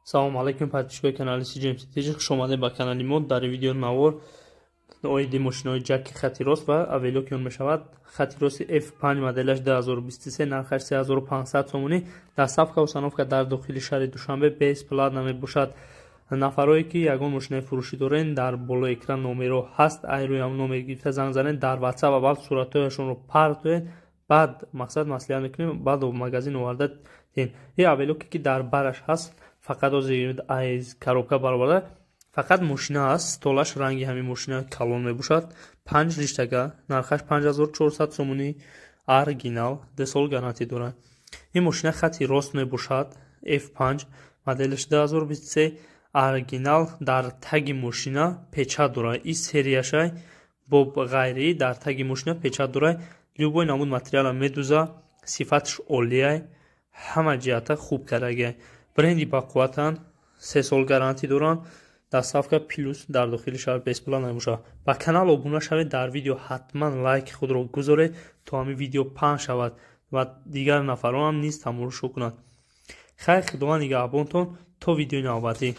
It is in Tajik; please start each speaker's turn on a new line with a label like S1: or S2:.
S1: Салому алайкум, подписчикои канали CGMC TJ, хуш омадед ба канали мо. Дар видео навор оиди мошинои Ҷаки хати рост ва Авелоки он мешавад. Хати рости F5, моделаш 2023, нархаш 3500 сомонӣ, доставка, установка дар дохили шаҳри Душанбе бесплатно мебошад. Нафарое ки ягон мошинаи фурӯшӣ дорен, дар болои экран номерҳо ҳаст, ай рӯи ҳам номер гирифта занг занед. Дар WhatsApp аввал суратҳояшонро партоед, баъд мақсад маслиҳат мекунем, баъд магазин оварда тен. И Авелоке ки дар бараш ҳаст, фақат ҳозир аз коробка бароварда, фақат мошина аст, столаш ранги ҳамин мошина калон мебошад. Панҷ лиштага, нархаш 5400 сомонӣ, оригинал, 2 сол гарантӣ дорад. Ин мошина хати рост мебошад, F5, моделаш 2023, оригинал, дар таги мошина печать дорад. И серияшай бо ғайрӣ дар таги мошина печать дорад. Любой намуд материала медуза, сифаташ олияй, ҳама ҷиҳата хуб кардагиай. Бренди бақувватанд, 3 сол гарантӣ доранд, доставка плюс дар дохили шаҳр бесплатно мебошад. Ба канал обуна шавед, дар видео ҳатман лайки худро гузоред, то ҳамин видео паҳн шавад ва дигар нафарон ҳам низ тамошо кунанд. Хайр, Худованд нигаҳбонтон, то видеои навбатӣ.